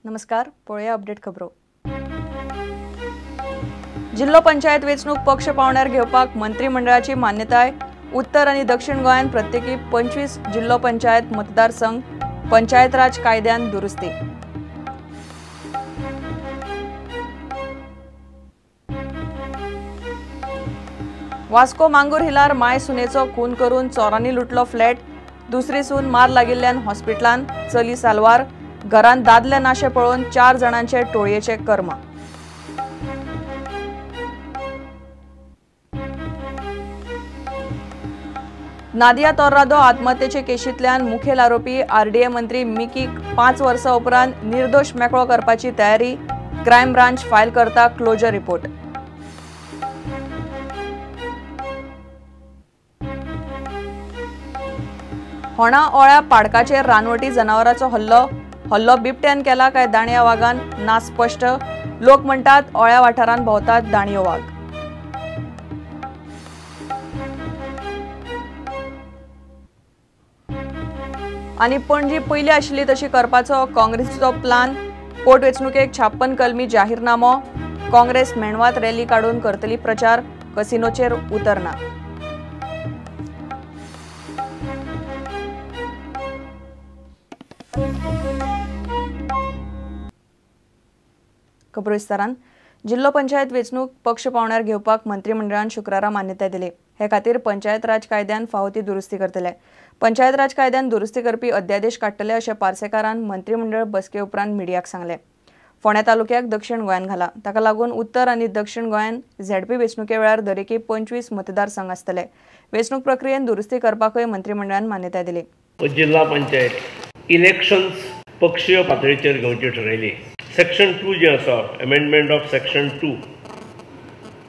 नमस्कार, पळोवया अपडेट खबरो. जिल्लो पंचायत वेंचणूक पक्ष पावंड्यार घेवपाक मंत्रीमंडळाची मान्यताय. उत्तर आनी दक्षिण गोंयांत प्रत्येकी 25 जिल्लो पंचायत मतदारसंघ. पंचायत राज कायद्यान दुरुस्ती. वास्को मांगूर हिलार माय सुनेचो खून करून चोरांनी लुटलो फ्लॅट. दुसरी सून मार लागिल्ल्यान हॉस्पिटलान, चली सालवार. घरांत दादले नाशे पळोवन 4 जाणांचे टोळयेचे कर्म. नादिया तोर्रादो आत्महत्येचे केशींतल्यान मुखेल आरोपी आरडीए मंत्री मिकीक 5 वर्सां उपरांत निर्दोश मेकळो करपाची तयारी. क्रायम ब्रांच फायल करता क्लोजर रिपोर्ट. होणा ओळ्या पाडकाचेर रानवटी जनावराचो हल्लो. हल्लो बिबट्यान केला काय दाणया वागान ना स्पश्ट. लोक म्हणटात ओळ्या वाठारांत भोंवतात दाणयो वाग. आनी पणजी पयली आशिल्ली तशी करपाचो काँग्रेसीचो प्लान. पोटवेंचणुकेक 56 कलमी जाहीरनामो. काँग्रेस मेणवात रॅली काडून करतली प्रचार. कसिनोचेर उतरना. खबरो विस्तारान. जिल्लो पंचायत वेंचणूक पक्ष पावंड्यार घेवपाक मंत्रीमंडळान शुक्रारा मान्यताय दिली. हे खातीर पंचायत राज कायद्यान फावो ती दुरुस्ती करतले. पंचायत राज कायद्यान दुरुस्ती करपी अध्यादेश काडटले अशें पार्सेकारान मंत्रीमंडळ बसके उपरांत मिडियाक सांगलें. फोंड्या तालुक्याक दक्षिण गोंयान घाला. ताका लागून उत्तर आनी दक्षिण गोंयान झेडपी वेंचणुके वेळार दरेकी 25 मतदारसंघ आसतले. वेंचणूक प्रक्रियेन दुरुस्ती करपाकय मंत्रीमंडळान मान्यताय दिली. जिल्हा पंचायत इलेक्शन्स पक्षीय पातळीचेर घेवची ठरयली. सेक्शन 2 जे आसा, अमेंडमेंट ऑफ सेक्शन 2,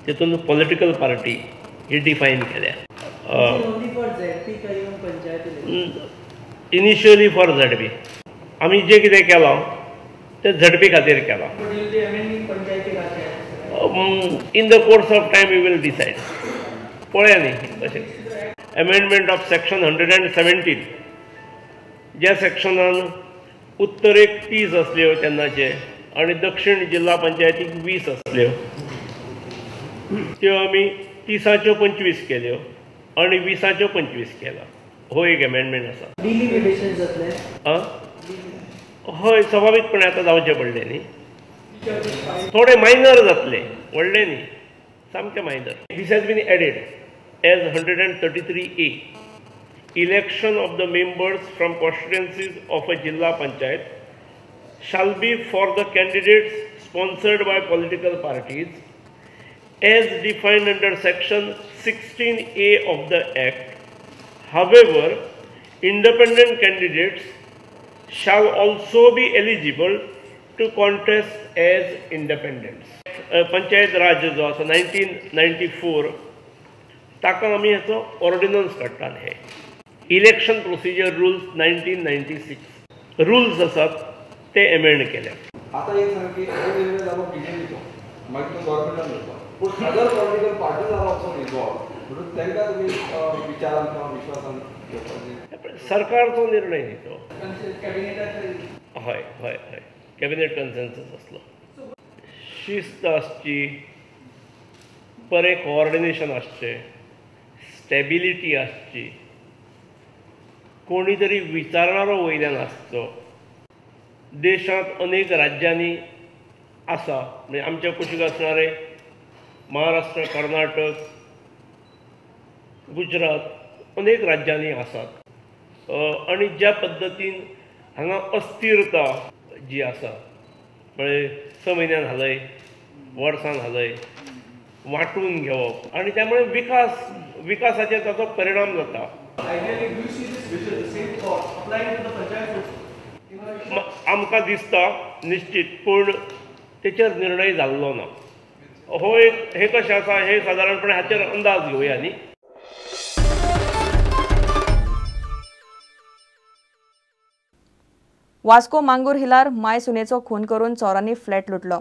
तितून पॉलिटिकल पार्टी ही डिफायन केल्या. Initially for ZP. आमी जे कितें केलां तें झेडपी खातीर केलां. In the course of time we will decide. पळया न्ही कशें. अमेंडमेंट ऑफ सेक्शन 117, ज्या सेक्शनान उत्तरेक 30 असल्यो तेन्नाचे आनी दक्षिण जिल्हा पंचायतीक 20 असल्यो, त्यो आमी 30च्यो 25 केल्यो आनी 20च्यो 25 केला. हो एक अमेंडमेंट आसा. हय, स्वाभावीकपणे आतां जावचें पडलें न्ही. थोडे मायनर जातले, व्हडले न्ही, सामके minor. This has been added as 133A. Election of the members from constituencies of a Jilla Panchayat shall be for the candidates sponsored by political parties as defined under section 16A of the Act. However, independent candidates shall also be eligible to contest as independents. Panchayat Raj जो आसा 1994, ताका आमी हेचो ordnance काडटात. हे election procedure rules 1996 rules आसात ते amend केल्या. आतां एक सांग की निर्णय जालो बीजेपीचो, मागीर तो गव्हर्मेंटान वचपा, पूण other political parties are also involve, म्हणून तांकां तुमी विचारान किंवा विश्वासान घेवपाचे. सरकारचो निर्णय न्ही तो. हय हय हय, कॅबिनेट कन्सेन्सस आसलो. शिस्त आसची, बरें कोऑर्डिनेशन आसचें, स्टेबिलिटी आसची, कोणी तरी विचारणारो वयल्यान आसचो. देशांत अनेक राज्यांनी आसा, म्हणजे आमच्या कुशीक आसणारे महाराष्ट्र, कर्नाटक, गुजरात, अनेक राज्यांनी आसात. आनी ज्या पद्दतीन हांगा अस्थिरता जी आसा, म्हळ्यार 6 म्हयन्यान हालय, वर्सान हालय, वांटून घेवप, आनी त्यामुळे विकासाचेर ताचो परिणाम जाता. आमकां दिसता निश्चित, पूण तेचेर निर्णय जाल्लो ना. हो एक हे कशें आसा हे सादारणपणे हाचेर अंदाज घेवया न्ही. वास्को मांगूर हिलार माय सुनेचो खून करून चोरांनी फ्लॅट लुटलो.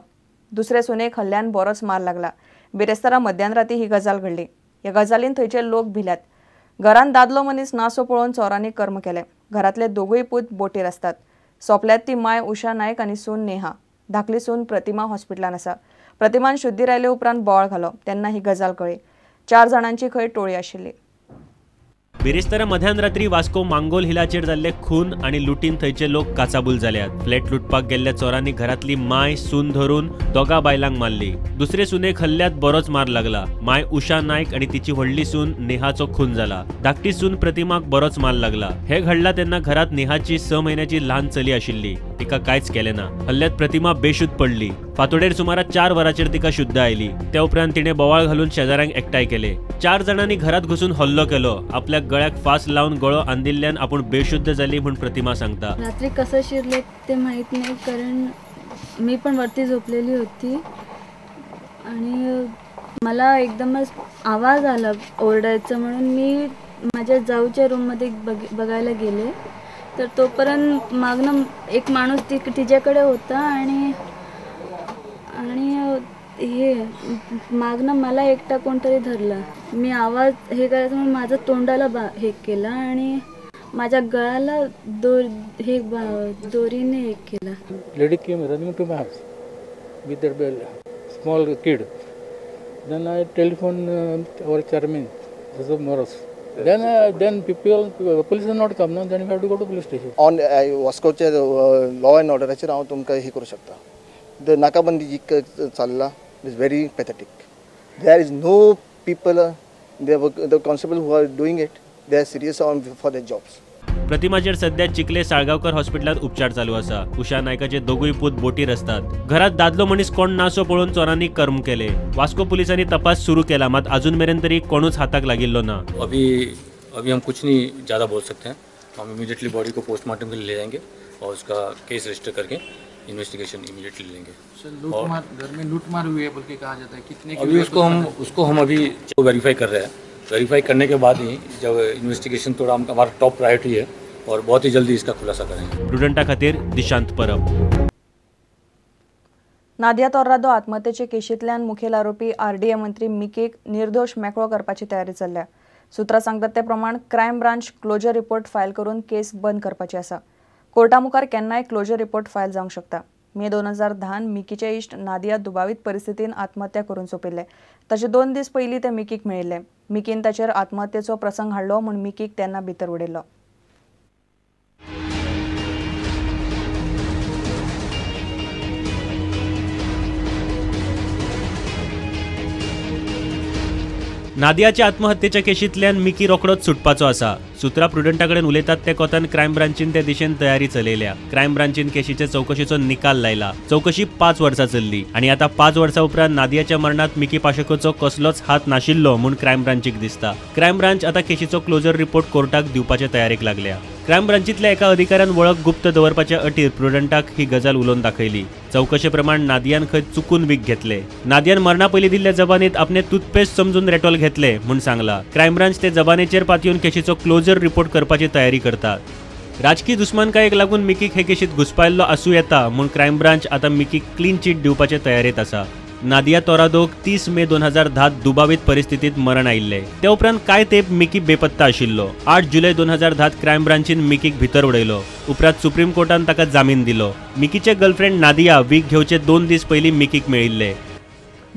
दुसरे सुनेक हल्ल्यान बरोच मार लागला. बिरेस्तारा मध्यान राती ही गजाल घडली. ह्या गजालीन थंयचे लोक भिल्यात. घरांत दादलो मनीस नासो पळोवन चोरांनी कर्म केलें. घरांतले दोगूय पूत बोटीर आसतात. सोंपल्यात ती माय उषा नायक आनी सून नेहा. धाकली सून प्रतिमा हॉस्पिटलान आसा. प्रतिमान शुद्धीर आयले उपरांत बोवाळ घालो तेन्ना ही गजाल कळ्ळी. 4 जाणांची खंय टोळी आशिल्ली. बिरेस्तारा मध्यान रात्री वास्को मांगोल हिलाचेर जाल्ले खून आनी लुटीन थंयचे लोक काचाबूल जाल्यात. फ्लॅट लुटपाक गेल्ल्या चोरांनी घरांतली माय सून धरून दोगा बायलांक मारली. दुसरे सुनेक हल्ल्यात बरोच मार लागला. माय उषा नायक आनी तिची व्हडली सून नेहाचो खून जाला. धाकटी सून प्रतिमाक बरोच मार लागला. हे घडला तेन्ना घरात नेहाची 6 म्हयन्याची ल्हान चली आशिल्ली. तिका कांयच केलें ना. हल्ल्यात प्रतिमा बेशुद्ध पडली. फांतोडेर सुमारा 4 वरांचेर तिका शुद्ध आयली. त्या उपरांत तिणे बोवाळ घालून शेजाऱ्यांक एकठांय केले. 4 जाणांनी घरात घुसून हल्लो केलो. आपल्या गळ्याक फास लावन गळो अंदिल्ल्यान आपण बेशुद्ध झाली म्हणून प्रतिमा सांगता. रात्री कसं शिरले ते माहीत नाही, कारण मी पण वरती झोपलेली होती आणि मला एकदमच आवाज आला ओरडायचा, म्हणून मी माझ्या जाऊच्या रूममध्ये बघायला गेले. तर तोपर्यंत मागनं एक माणूस तिच्याकडे होता आणि आणि हे मागनं मला एकटा कोणतरी धरला. मी आवाज हे करायचं म्हणून माझं तोंडाला हे केलं आणि माझ्या गळ्याला दोरीने हे केलं. Lady came running to my house with that small kid. Then I telephone our chairman Joseph Moras. Then people police not come ना, then we have to go to police station. On वास्कोचे law and ऑर्डराचेर हांव तुमकां हे करूं शकता. The नाकाबंदी जी चल्ला is very pathetic. There is no people, the constable who are doing it, they are serious on for their jobs. प्रतिमाचेर सध्या चिखले साळगांवकर हॉस्पिटलांत उपचार चालू आसा. उषा नायकाचे दोगूय पूत बोटीर आसतात. घरात दादलो मनीस कोण नासो पळोवन चोरांनी कर्म केले. वास्को पुलिसांनी तपास सुरू केला, मात अजून मेरेन तरी कोणूच हाताक लागिल्लो ना. अभी अभी हम कुछ नहीं ज़्यादा बोल सकते हैं. हम इमीडिएटली बॉडी को पोस्टमार्टम के लिए ले जाएंगे और उसका केस रजिस्टर करके इन्वेस्टिगेशन इमीडिएटली लेंगे. सर, लूटमार, घर में लूटमार हुई है बोल के कहा जाता है, कितने अभी उसको हम अभी वेरीफाई कर रहे हैं. वेरीफाई करने के बाद ही जब इन्वेस्टिगेशन थोड़ा हमारा टॉप प्रायोरिटी है और बहुत ही जल्दी इसका खुलासा करेंगे. प्रुडंटा खातीर दिशांत परब. नादिया तोर्रादो आत्महत्येचे केशींतल्यान मुखेल आरोपी आरडीए मंत्री मिकीक निर्दोष मेकळो करपाची तयारी चल्ल्या. सूत्रां सांगतात ते प्रमाण crime branch closure report file करून केस बंद करपाची आसा. कोर्टा मुखार केन्नाय क्लोजर रिपोर्ट फायल जावंक शकता. मे 2010 मिकीचे इश्ट नादिया दुबावीत परिस्थितीन आत्महत्या करून सोंपिल्ले. ताचे 2 दीस पयलीं ते मिकीक मेळिल्ले. मिकीन ताचेर आत्महत्येचो प्रसंग हाडलो म्हूण मिकीक तेन्ना भितर उडयल्लो. नादियाच्या आत्महत्येच्या केशींतल्यान मिकी रोखडोच सुटपाचो आसा. सूत्रां प्रुडंटा कडेन उलयतात ते कोतान क्रायम ब्रांचीन ते दिशेन तयारी चलयल्या. क्रायम ब्रांचीन केशीचे चवकशीचो निकाल लायला. चवकशी 5 वर्सां चल्ली आनी आतां 5 वर्सां उपरांत नादियाच्या मरणांत मिकी पाशेकोचो कसलोच हात नाशिल्लो म्हूण क्रायम ब्रांचीक दिसता. क्रायम ब्रांच आतां केशीचो क्लोजर रिपोर्ट कोर्टाक दिवपाचे तयारेक लागल्या. क्रायम ब्रांचींतल्या एका अधिकाऱ्यान वळख गुप्त दवरपाच्या अटीर प्रुडंटाक ही गजाल उलोवन दाखयली. चवकशे प्रमाण नादियान खंय चुकून वीख घेतले. नादियान मरणा पयलीं दिल्ल्या जबानीत आपणे टूथपेस्ट समजून रेटॉल घेतले म्हूण सांगला. क्रायम ब्रांच ते जबानेचेर पातयेवन केशीचो क्लोजर रिपोर्ट करपाची तयारी करतात. राजकीय दुस्मानकायेक लागून मिकीक हे केशीत घुसपायल्लो आसूं येता म्हूण क्रायम ब्रांच आतां मिकीक क्लीन चीट दिवपाचे तयारेंत आसा. नादिया तोरादोक 30 मे 2010 दुबावीत परिस्थितीत मरण आयिल्ले. त्या उपरांत कांय तेंप मिकी बेपत्ता आशिल्लो. 8 जुलय 2010 क्रायम ब्रांचीन मिकीक भितर उडयलो. उपरांत सुप्रीम कोर्टान ताका जामीन दिलो. मिकीचे गर्लफ्रेंड नादिया वीख घेवचे 2 दीस पयलीं मिकीक मेळिल्ले.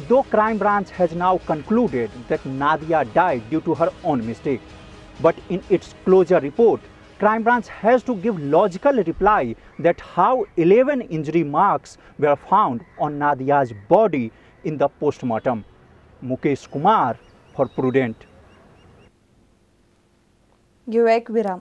Though crime branch has now concluded that Nadia died due to her own mistake, but in its closure report, crime branch has to give logical reply that how 11 injury marks were found on Nadia's body in the postmortem. Mukesh Kumar for Prudent. घेऊया एक विराम.